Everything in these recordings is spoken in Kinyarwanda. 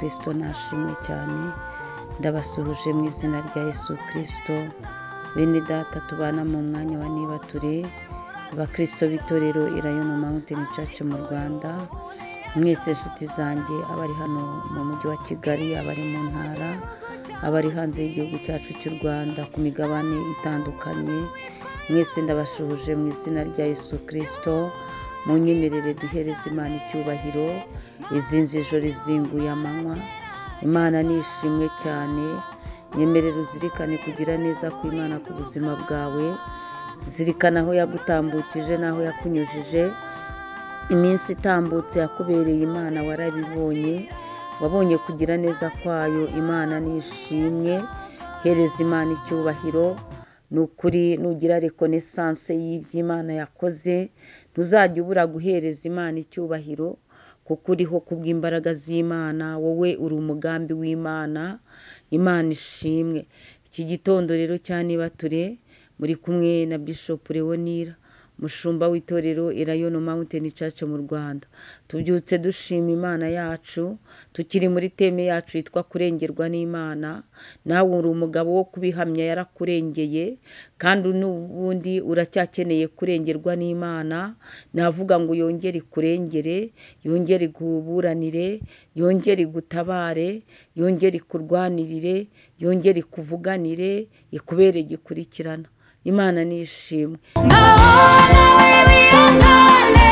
Kristo nashimwe cyane. Ndabasuhuje mu izina rya Yesu Kristo. Bene data tubana mu mwanya wa nibature, abakristo b'itorero Elayono Mountain Church mu Rwanda, mwese inshuti zanjye, abari hano mu mujyi wa Kigali, abari mu ntara, abari hanze y'igihugu cyacu cy'u Rwanda ku migabane itandukanye, mwese ndabashuhuje mu izina rya Yesu Kristo. Munyemerere duhereze Imana icyubahiro. Izinze ijoro izinguye amanywa, Imana nishimwe cyane. Nyemerere uzirikane kugira neza kw'Imana ku buzima bwawe, zirikana aho yagutambukije n'aho yakunyujije. Iminsi itambutse yakubereye Imana warabibonye, wabonye kugira neza kwayo. Imana nishimwe, hereza Imana icyubahiro. Ni ukuri nugira reconnaissance y'iby'Imana yakoze, ntuzajya ubura guhereza Imana icyubahiro, kuko uriho kubw'imbaraga z'Imana. Wowe uri umugambi w'Imana. Imana ishimwe. Iki gitondo rero cya nibature muri kumwe na Bishop Leonira, mushumba w'itorero Elayono Mountain Church mu Rwanda. Tubyutse dushima Imana yacu, tukiri muri teme yacu yitwa kurengerwa n'Imana. Nawe uri umugabo wo kubihamya, yarakurengeye, kandi n'ubundi uracyakeneye kurengerwa n'Imana. Navuga ngo yongere ikurengere, yongere ikuburanire, yongere igutabare, yongere ikurwanirire, yongere ikuvuganire, ikubere gikurikirana. Imana nishimwe. Ndabona we wihangane,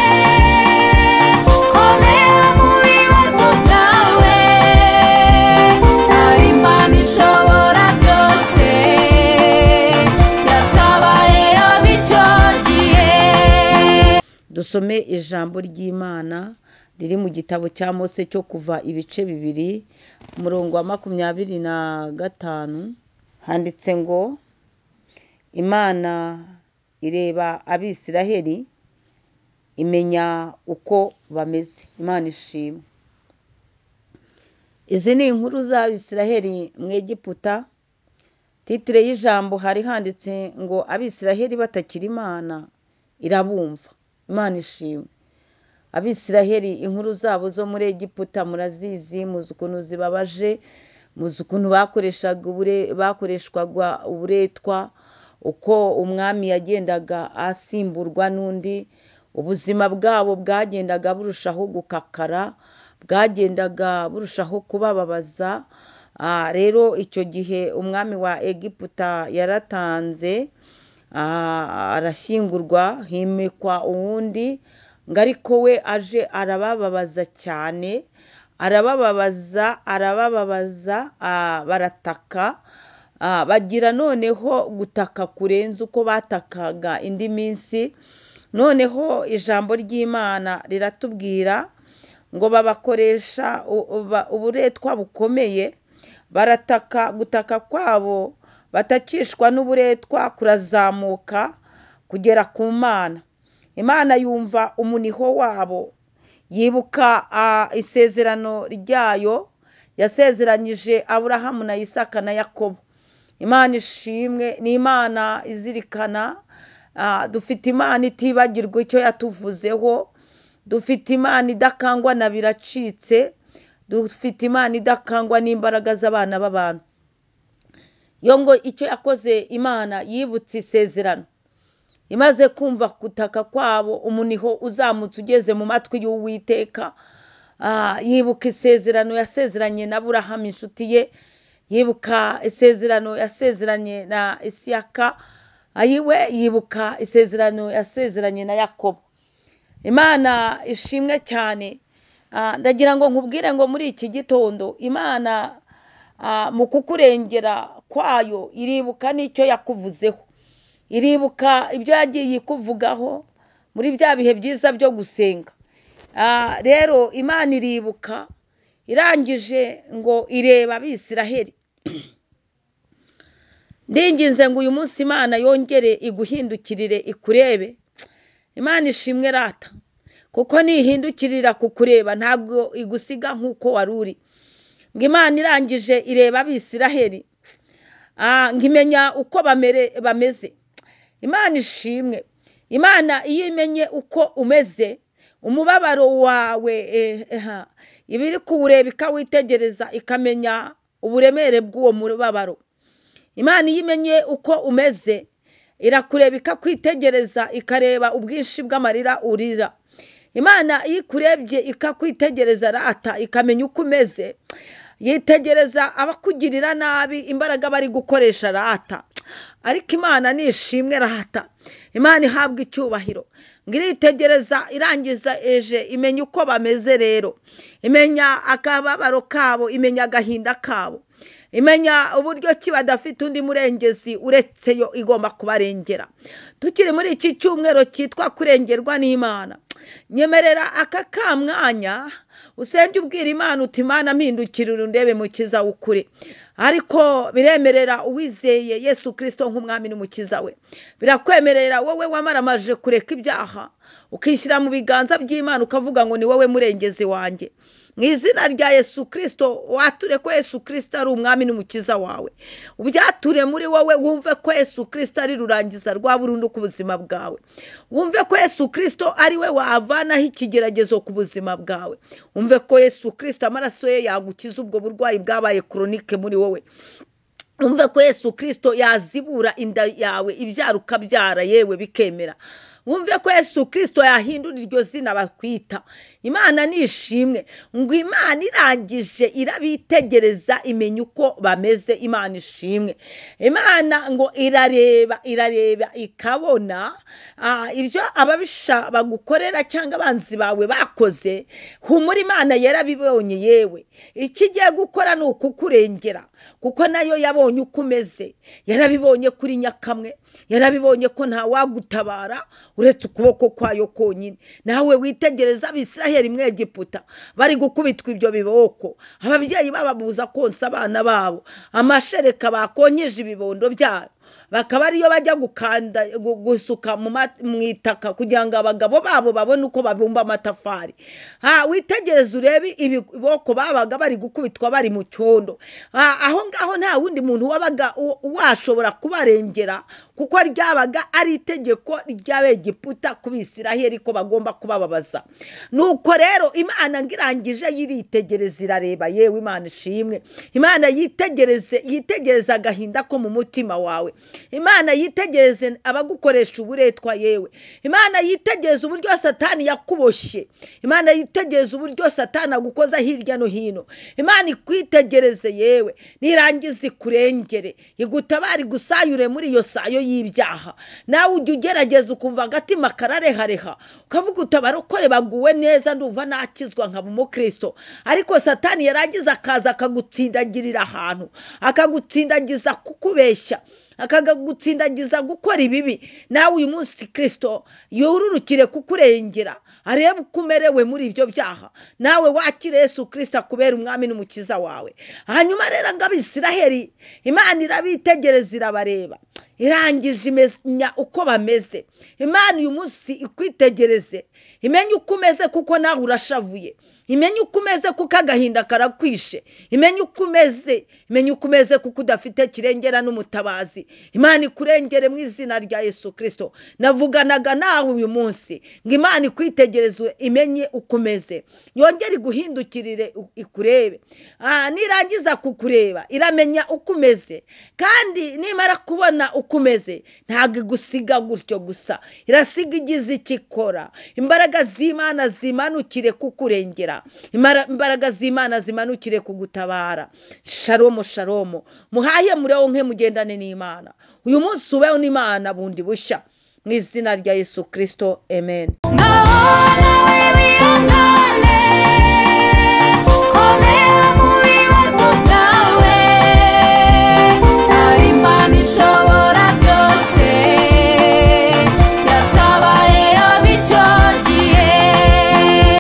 komera mu bibazo byawe, hari Imana ishobora byose, yatabaye ab'icyo gihe. Dusome ijambo ry'Imana riri mu gitabo cya Mose cyo Kuva ibice 2, umurongo wa 25, handitse ngo: Imana ireba Abisiraheli imenya uko bameze. Imana ishimwe. Izi ni inkuru z'Abisiraheli mu Egiputa. Titire y'ijambo hari handitse ngo Abisiraheli batakira Imana irabumva. Imana ishimwe. Abisiraheli inkuru zabo zo muri Egiputa murazizi, muzi ukuntu zibabaje, muzi ukuntu bakoreshwaga uburetwa, uko umwami yagendaga asimburwa n'undi, ubuzima bwabo bwagendaga burushaho gukakara, bwagendaga burushaho kubababaza. Rero icyo gihe umwami wa Egiputa yaratanze, arashyingurwa, himikwa uwundi, ngo ariko we aje arabababaza cyane, arabababaza, arabababaza, barataka, bagira noneho gutaka kurenza uko batakaga indi minsi. Noneho ijambo ry'Imana riratubwira ngo babakoresha uburetwa bukomeye, barataka, gutaka kwabo batakishwa n'uburetwa kurazamuka kugera ku Mana. Imana yumva umuniho wabo, yibuka isezerano ryayo yasezeranyije Aburahamu na Isaka na Yakobo. Imana ishimwe, ni Imana izirikana. Dufite Imana itibagirwa icyo yatuvuzeho, dufite Imana idakangwa na biracitse, dufite Imana idakangwa n'imbaraga z'abana b'abantu. Yo ngo icyo yakoze Imana yibutse isezerano, imaze kumva gutaka kwabo, umuniho uzamutse ugeze mu matwi y'Uwiteka, yibuka isezerano yasezeranye na Aburahamu inshuti ye, yibuka isezerano yasezeranye na Isaka, ayiwe yibuka isezerano yasezeranye na Yakobo. Imana ishimwe cyane. Ndagira ngo nkubwire ngo muri iki gitondo Imana mu kukurengera kwayo iribuka n'icyo yakuvuzeho, iribuka ibyo yagiye ikuvugaho muri bya bihe byiza byo gusenga. Rero Imana iribuka, irangije ngo ireba Abisiraheli. Ndinginze ngo uyu munsi Imana yongere iguhindukirire ikurebe. Imana ishimwe rata, kuko nihindukirira kukureba ntabwo igusiga nk'uko wari uri. Ngo Imana irangije ireba Abisiraheli, ngo imenya uko bameze. Imana ishimwe. Imana iyo imenye uko umeze Umubabaro wawe iba iri kuwureba ikawitegereza, ikamenya uburemere bw'uwo mubabaro. Imana iyo imenye uko umeze irakureba ikakwitegereza, ikareba ubwinshi bw'amarira urira. Imana iyo ikurebye ikakwitegereza rata, ikamenya uko umeze, yitegereza abakugirira nabi imbaraga bari gukoresha rata. Ariko Imana ni ishimwe rata, Imana ihabwa icyubahiro. Ngo iritegereza irangiza eje imenya uko bameze rero, imenya akababaro kabo, imenya agahinda kabo, imenya uburyo ki badafite undi murengezi uretse yo igomba kubarengera. Tukiri muri iki cyumweru cyitwa kurengerwa n'Imana, nyemerera aka kamwanya usenge ubwira Imana uti Imana mpindukirira undebe mukiza w'ukuri. Ariko biremerera uwizeye Yesu Kristo nk'umwami n'umukiza we, birakwemerera wowe wamaramaje kureka ibyaha ukishyira mu biganza by'Imana ukavuga ngo ni wowe murengezi wanjye. Mu izina rya Yesu Kristo wature ko Yesu Kristo ari umwami n'umukiza wawe, ubyature muri wowe, wumve ko Yesu Kristo ari rurangiza rwa burundu ku buzima bwawe, wumve ko Yesu Kristo ari we wavanaho ikigeragezo ku buzima bwawe, wumve ko Yesu Kristo amaraso ye yagukiza ubwo burwayi bwabaye koronike muri wowe, wumve ko Yesu Kristo yazibura inda yawe ibyara ukabyara yewe bikemera, wumve ko Yesu Kristo yahindura iryo zina bakwita. Imana ni ishimwe. Ngo Imana irangije irabitegereza imenya uko bameze. Imana ishimwe. Imana ngo irareba, irareba ikabona ibyo ababisha bagukorera cyangwa abanzi bawe bakoze. Humura, Imana yarabibonye yewe. Icyo igiye gukora ni ukukurengera, kuko nayo yabonye uko umeze, yarabibonye kuri nyakamwe, yarabibonye ko nta wagutabara uretse ukuboko kwayo konyine. Nawe witegereza Abisiraheli mu Egiputa bari gukubitwa ibyo biboko, ababyeyi bababuza konsa abana babo, amashereka bakonkeje ibibondo byabo bakaba ariyo bajya gukanda gusuka mu itaka kugira ngo abagabo babo babone uko babumba amatafari. Witegereze urebe ibiboko babaga bari gukubitwa bari mu cyondo. Aho ngaho nta wundi muntu wabaga washobora kubarengera, kuko ryabaga ari itegeko ry'Abegiputa ku Bisiraheli ko bagomba kubababaza. Nuko rero Imana ngo irangije yiritegereza irareba yewe. Imana ishimwe. Imana yitegereze, yitegereza agahinda ko mu mutima wawe. Imana yitegereze abagukoresha uburetwa yewe. Imana yitegereze uburyo Satani yakuboshye. Imana yitegereze uburyo Satani agukoza hirya no hino. Imana ikwitegereze yewe, nirangiza ikurengere, igutabare, igusayure muri iyo sayo y'ibyaha. Nawe ujya ugerageza ukumva agatima kararehareha, ukavuga uti abarokore baguwe neza, ndumva nakizwa nkaba umukristo. Ariko Satani yarangiza akaza akagutsindagirira ahantu, akagutsindagiza kukubeshya, akagutsindagiza gukora ibibi. Nawe uyu munsi Kristo yururukire kukurengera, arebe uko umerewe muri ibyo byaha, nawe wakire Yesu Kristo akubera umwami n'umukiza wawe. Hanyuma rero ngo Abisiraheli Imana irabitegereza irabareba, irangije imenya uko bameze. Imana uyu munsi ikwitegereze, imenye uko umeze kuko nawe urashavuye, imenye uko umeze kuko agahinda karakwishe, imenye uko umeze, imenye uko umeze kuko udafite kirengera n'umutabazi. Imana ikurengere mu izina rya Yesu Kristo. Navuganaga nawe uyu munsi ngo Imana ikwitegereze, imenye uko umeze, yongere iguhindukirire ikurebe. Nirangiza kukureba iramenya uko umeze, kandi nimara kubona uko umeze ntabwo igusiga gutyo gusa, irasiga igize icyo ikora. Imbaraga z'Imana zimanukire kukurengera, imbaraga z'Imana zimanukire kugutabara. Shalomo shalomo, muhaye muronke mugendane n'Imana. Uyu munsi ubeho n'Imana bundi bushya mu izina rya Yesu Kristo, amen. Ngaho nawe wihangane.